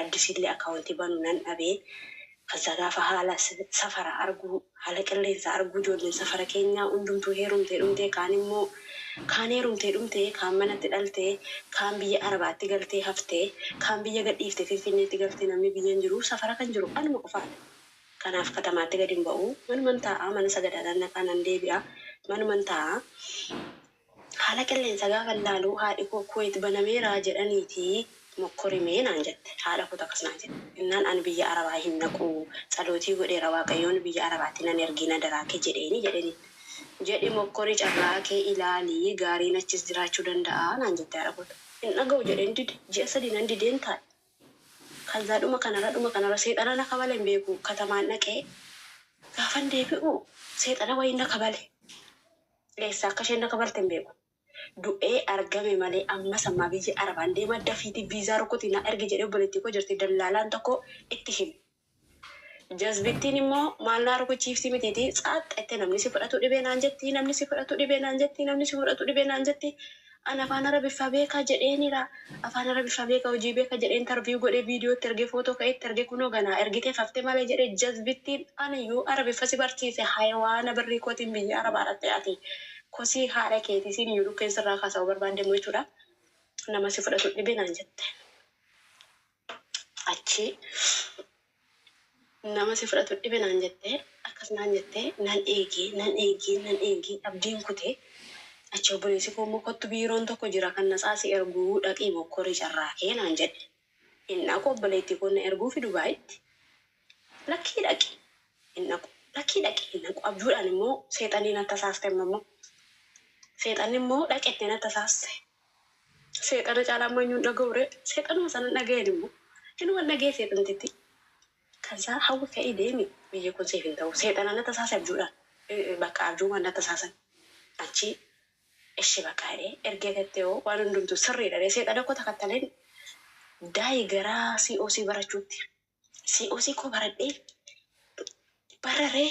Addisillee akkaawuntii banu nan dhabee. Kaza gaafa haala safara arguu, haala qilleensa arguu, ijoolleen safara keenyaa hundumtuu heerumtee dhumtee, kaan immoo kaan heerumtee dhumtee, kaan manatti dhaltee, kaan biyya Arabaatti galtee haftee, kaan biyya gadhiiftee Finfinneetti galtee, namni biyya hin jiru, safara kan jiru anuma qofaadha. Kanaaf katamaatti gadi hin ba'u. Manuman taa'a, mana sagadaa nan dhaqaa, nan deebi'a. Manuman taa'a. Haala qilleensa gaafan laalu haadhi koo Kuwait banameera jedhaniiti mokkori mee naan jette. Haadha kootu akkas naan jette. Jennaan ani biyya Arabaa hin dhaqu, tsalootii godheera, Waaqayyoon biyya Arabaatti nan ergiin adaraa kee jedheeni jedheniin. Jedhi mokkori, carraa kee ilaali, gaariin achis jiraachuu danda'a naan jette haadha kootu. Hin dhaga'u jedheen dide. Ji'a 3 nan dideen taa'e. Kazaa dhuma kanarra, dhuma kanarra seexana na kabale hin beeku. Katamaan dhaqee gaafan deebi'u seexana wayiin na kabale. Eessaa akka isheen na kabalte hin beeku. Du'ee argame malee ammas ammaa biyya Arabaan deema, dafiitii viizaa rukutii naa ergi jedhee obboleettii koo jirti dallaalaan tokko itti hime. Jazbittiin immoo maal naa rukuchiifti mitiitii tsaax jette, namni si fudhatu dhibee naan jetti, namni si fudhatu dhibee naan jetti, namni si fudhatu dhibee naan jetti. Ani afaan Arabiffaa beeka jedheenira. Afaan Arabiffaa beeka, hojii beeka jedhee interview godhee, viidiyoo itti ergee, footoo ka'ee itti ergee, kunoo ganaa ergitee fafte malee jedhee jazbittiin. Aniyyuu Arabiffa si barsiise, hayawaana, birrii kootiin biyya Arabaa dhaqxe, ati kosii haadha keetii siin iyyuu dhukkeen sirraa kaasa'uu barbaadde immoo jechuudha. Nama si fudhatu dhibe naan jette. Achi nama si fudhatu dhibe naan jette, akkas naan jette. Nan eegee, nan eegee, nan eegee, abdiin kutee. Achi obboleessi koo immoo, kottu, biiroon tokko jira kan natsaa si erguu, dhaqii mokkorii carraa kee naan jedhe. Hin dhaqu, obboleettii koo na erguufi Dubaayitti. Lakkii, dhaqi. Hin dhaqu. Lakkii, dhaqi. Hin dhaqu. Abjuudhaan immoo seexanni na tasaaste. Amma immoo seexanni immoo dhaqettee na tasaaste. Seexana caalaa ammoo eenyuun dhaga'u ree? Seexanuma sanan dhaga'een immoo. Inuma dhaga'e seexantitti. Kazaa hawwi, ka'ii deemi, biyyi kun siif hin ta'u. Seexana na tasaase abjuudhaan. Bakka abjuumaan na tasaasan. Achi ishi bakka jedhee ergee tettee hoo waan hundumtuu sirriidha jedhee seexana koo takattaleen daayi gara COC barachuutti. COC koo baradhee bararee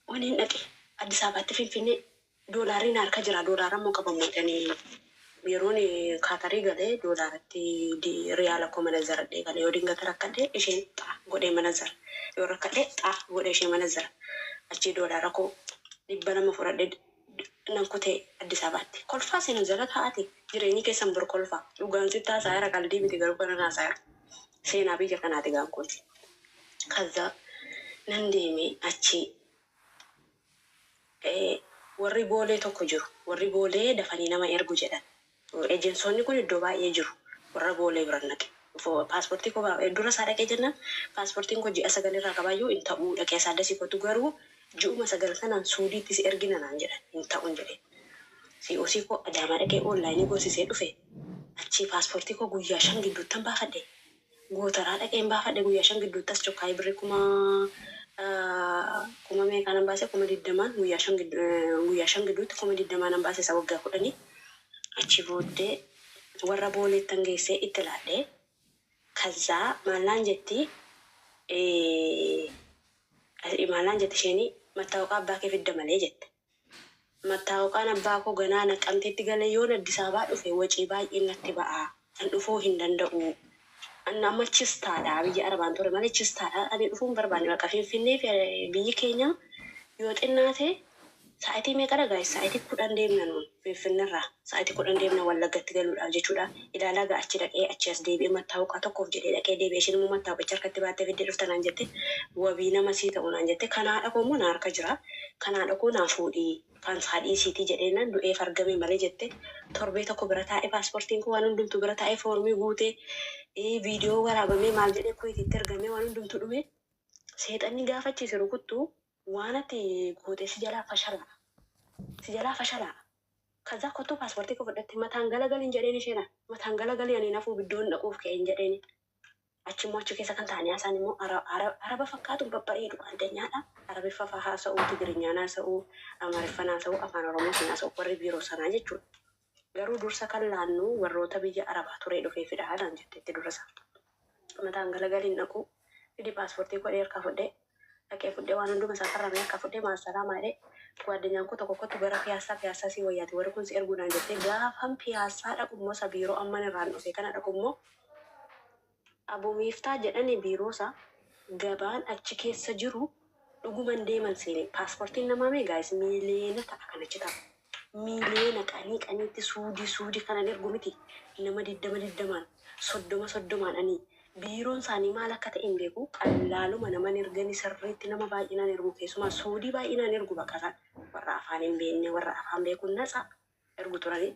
waniin dhaqe Addis Ababaatti, Finfinnee. Doolaarri na harka jira. Doolaara immoo qabamu jedhanii yeroon Kaatarii galee doolaaratti riyaala koo manazzaradhee galee, yoo dingata rakkadhe isheen xaa godhee manazzara, yoo rakkadhe xaa godhee ishee manazzara. Achii doolaara koo 200 fudhadhee nan kutee Addis Ababaatti. Kolfaa seenuu jala taa'ati, jireenyi keessan bor kolfaa. Dhugaan sitti haasa'eera, qaldii miti garuu kanan haasa'eera. Seenaa biyya kanaati gaan kun. Kaza nan deeme achi warri Boolee tokko jiru. Warri Boolee dafanii nama ergu jedhan. Ejensoonni kun iddoo baay'ee jiru. Warra Boolee biran dhaqe. Paaspoortii koo dura isaa dhaqee jennaan, paaspoortiin koo ji'a 9 irraa qabaayyuu hin ta'uu, dhaqee isaa dasii kootu garuu ji'uma 9 kanaan Suudiitti si ergina naan jedhan, hin ta'uun jedheen. COC koo Adaamaa dhaqee onlaayinii goosisee dhufe. Achii paaspoortii koo guyyaa 5 gidduuttan baafadhe. Gootaraa dhaqeen baafadhe guyyaa 5 gidduutti. As chokkaayee birrii kuma meeqaa nan baase, 20,000n guyyaa 5 gidduutti 20,000 nan baase isa waggaa 10. Achi booddee warra Booleettan geessee itti laadhe. Kazzaa maal naan jetti? Maal naan jette isheen? Mattaawaqaa abbaa kee fidda malee jette. Mattaawaqaan abbaa koo ganaa Naqqamteetti galee, yoon Addis Ababaa dhufe wacii baay'een natti ba'a. An dhufuu hin danda'u. An amma chistaadha. Biyya Arabaan ture malee chistaadha. Ani dhufuu hin barbaanne. Bakka Finfinnee fi biyyi keenya yoo xinnaate sa'aatii meeqadha, guys? Sa'aatii 10 deemna nuun Finfinneerraa. Sa'aatii 10 deemna Wallaggatti galuudhaaf jechuudha. Ilaalaa gaa, achi dhaqee achi as deebi'ee mattaawaqaa tokkoof jedhee dhaqee deebi'ee, isheen immoo mattaawaqicha harkatti baattee fiddee dhufta naan jette. Wabii nama sii ta'u naan jette. Kan haadha koo immoo na harka jira. Kan haadha koo naa fuudhii. Kan isaa dhiisiitii jedheenaan du'eef argame malee jette. Torbee tokko bira taa'ee, paaspoortiin koo waan hundumtuu bira taa'ee, foormii guutee, viidiyoo waraabamee, maal jedhee Kuweetitti ergamee, waan hundumtuu dhume. Seexanni gaafa achi si rukuttu waan ati goote si jalaa fashalaa. Si jalaa fashalaa. Kaza kottuu paaspoortii koo fudhatte, mataan galagalin jedheen isheena. Mataan galagalii, ani nafuu biddoon dhaquuf ka'een jedheen. Achi immoo achi keessa kan ta'anii haasa'an immoo Araba fakkaatu, babbareedu, addanyaadha. Arabiffa fa'aa haasa'u, Tigirinyaan haasa'u, Amaariffaan haasa'u, afaan Oromootiin haasa'u warri biiroo sanaa jechuudha. Garuu dursa kan laannu warroota biyya Arabaa turee dhufeefidha naan jetteetti durasa. Mataan galagalin dhaquu, fidi paaspoortii godhee harkaa fudhee dhaqee fudhee, waan hunduma isaa farramee harkaa fudhee, maassalaamaa jedhee. Gwaaddenyaan koo tokko, kottu gara Piyaassaa, Piyaassaa sii wayyaati, warri kun si erguu naan jettee. Gaafan Piyaassaa dhaqu immoo isa biiroo amman irraan dhufe kana dhaqu immoo Abumiiftaa jedhani biiroosaa gabaan achi keessa jiru dhuguman deeman seene. Paaspoortiin namaa mee guys miiliyoona ta'a kan achi ta'a. Miiliyoona qanii qaniitti suudii suudii kanan ergu miti nama 20 20n 30 30n ani biiroon isaanii maal akka ta'e hin beeku qallaaluma naman ergani sirriitti nama baay'inaan ergu keessumaa suudii baay'inaan ergu bakka isaan warra afaan hin beekne warra afaan beekuun natsa ergu turanii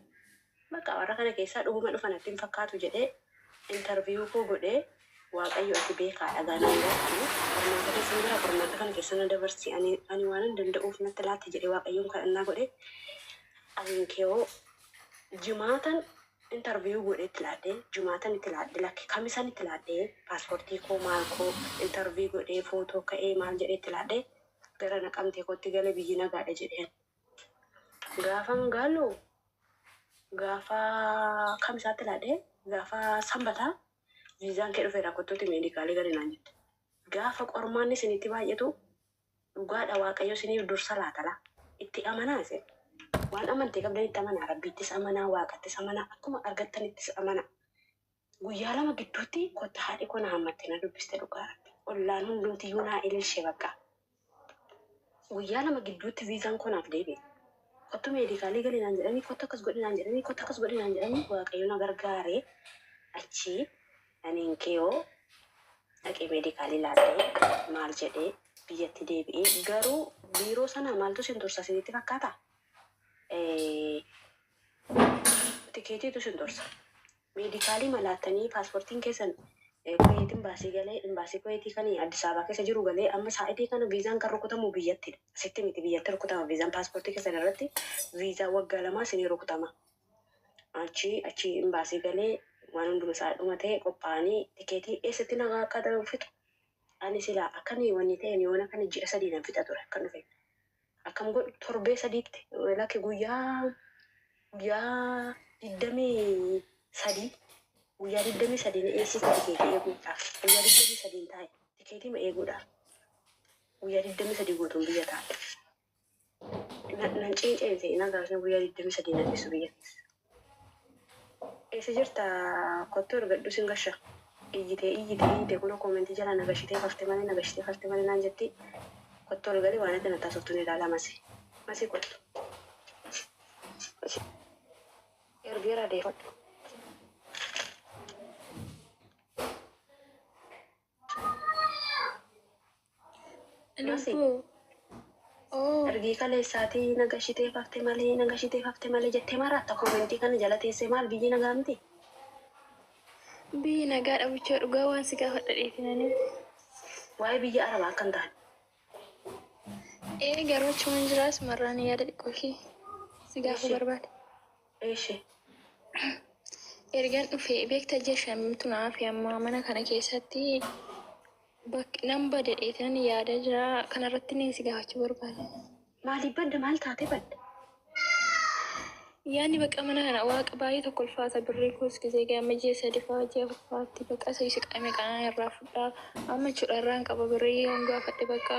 bakka warra kana keessaa dhuguma dhufa natti hin fakkaatu jedhee interview koo godhee Waaqayyo ati beekaadha gaa nan gaafadhu qormaata keessan jira qormaata kana keessa na dabarsi ani ani waanan danda'uuf natti laatte jedhee Waaqayyoon kadhannaa godhe aniin keewoo jimaatan interview godhee itti laadhe jimaatan itti laadhe lakki kamisan itti laadhe paaspoortii koo maal koo interview godhee footoo ka'ee maal jedhee itti laadhe gara Naqamtee kootti gale biyyi nagaadha jedheen gaafan galu gaafa kamisaatti laadhe gaafa sanbataa viizaan kee dhufeera kottuuti meedikaalii gali naan jette. Gaafa qormaanni isinitti baay'atu dhugaadha Waaqayyo isiniif dursa laatala. Itti amanaa isin. Waan amantee qabdan itti amanaa. Rabbiittis amanaa, Waaqattis amanaa, akkuma argattanittis amanaa. Guyyaa lama gidduutti kotta haadhi koo na hammatte na dubbiste dhugaa Rabbi. Ollaan hundumtiyyuu naa ililshe bakka. Guyyaa lama gidduutti viizaan koo naaf deebi'e. Kottu meedikaalii gali naan jedhanii, kottu akkas godhi naan jedhanii, kottu akkas godhi naan jedhanii Waaqayyo na gargaare achii aniin keewoo dhaqee meedikaalii laadhee maal jedhee biyyatti deebi'ee garuu biiroo sana maaltu isin tursa isinitti fakkaata? Tikeetiitu isin tursa. Meedikaalii malaattanii paaspoortiin keessan Kuweet imbaasii galee imbaasii Kuweetii kan Addis Ababaa keessa jiru galee amma saa'itii kana viizaan kan rukutamu biyyattidha. Asitti miti biyyatti rukutama viizaan paaspoortii keessan irratti viizaa waggaa lamaa isinii rukutama. Achi achi imbaasii galee waan hunduma isaa dhumatee qophaa'anii tikeetii eessatti nagaa akka fixu ani silaa akkan wanni ta'een yoona kana ji'a 3 nan fixa ture akkan dhufe. Akkam godhu torbee sadiitti lakki guyyaa guyyaa 23 guyyaa 23 na eessiste tikeetii eeguudhaaf guyyaa 23 taa'e tikeetii ma eeguudhaaf guyyaa 23 guutuun biyya taa'e. Nan cinceense na gaafni guyyaa 23 na dhiisu biyya keessa. Eessa jirta kottu ergadhu sin gasha. Iyyitee iyyitee iyyitee kunoo koomentii jalaa na gashitee kafte malee na gashitee kafte malee naan jetti kottu ol gali waan ati natti haasoftu ni ilaala masi masi kottu. Ergeera deefadhu. Masi. Lubbuu. Oo. Ergii kaleessaatii na gashitee kafte malee na gashitee kafte malee jettee maraatta koomentii kana jala teessee maal biyyi nagaa miti? Biyyi nagaadha buchoo dhugaa waan si gaafadha dheetinanii. Waa'ee biyya arabaa akka hin taane. Ee garuu achuman jiraas marraan yaada xiqqoo ishee si gaafuu Eshi barbaade. Eshi. Ergan dhufe beekta ji'a shantu na hafe amma mana kana keessatti bak nan bada dheetinan yaada jira kanarratti ni si gaafachuu barbaade. Maaliif badda maal taatee badda? Yaanni baqa mana kana waaqa baay'ee tokko ulfaata birrii koos gisee ga'e amma ji'a sadi fa'aa ji'a afur fa'aatti baqa isa isa qame qanaan irraa fudhaa amma jechuudha irraan qaba birrii yoon gaafadhe baqa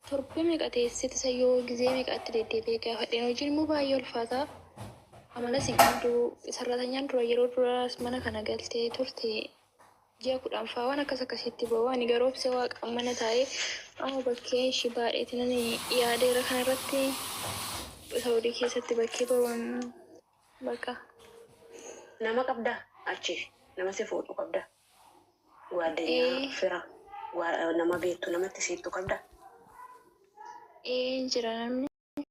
Torbee meeqa teessee tasa yoo gizee meeqa itti deddeebi'ee gaafadheen hojiin immoo baay'ee ulfaata. Amalas hin qabdu. Sarraatanyaan dura yeroo duraas mana kana galtee turte ji'a 10 fa'aa waan akkas akkasiitti ba'u. Ani garuu obsee waaqaan mana taa'ee amma bakkee ishii baadheetinan yaadeera kanarratti Saudii keessatti bakkee ba'uun bakka. Nama qabdaa achi nama si fuudhu qabdaa? Gwaaddanyaa, Ee. fira, nama beektu namatti siittu qabdaa? Ee jira namni.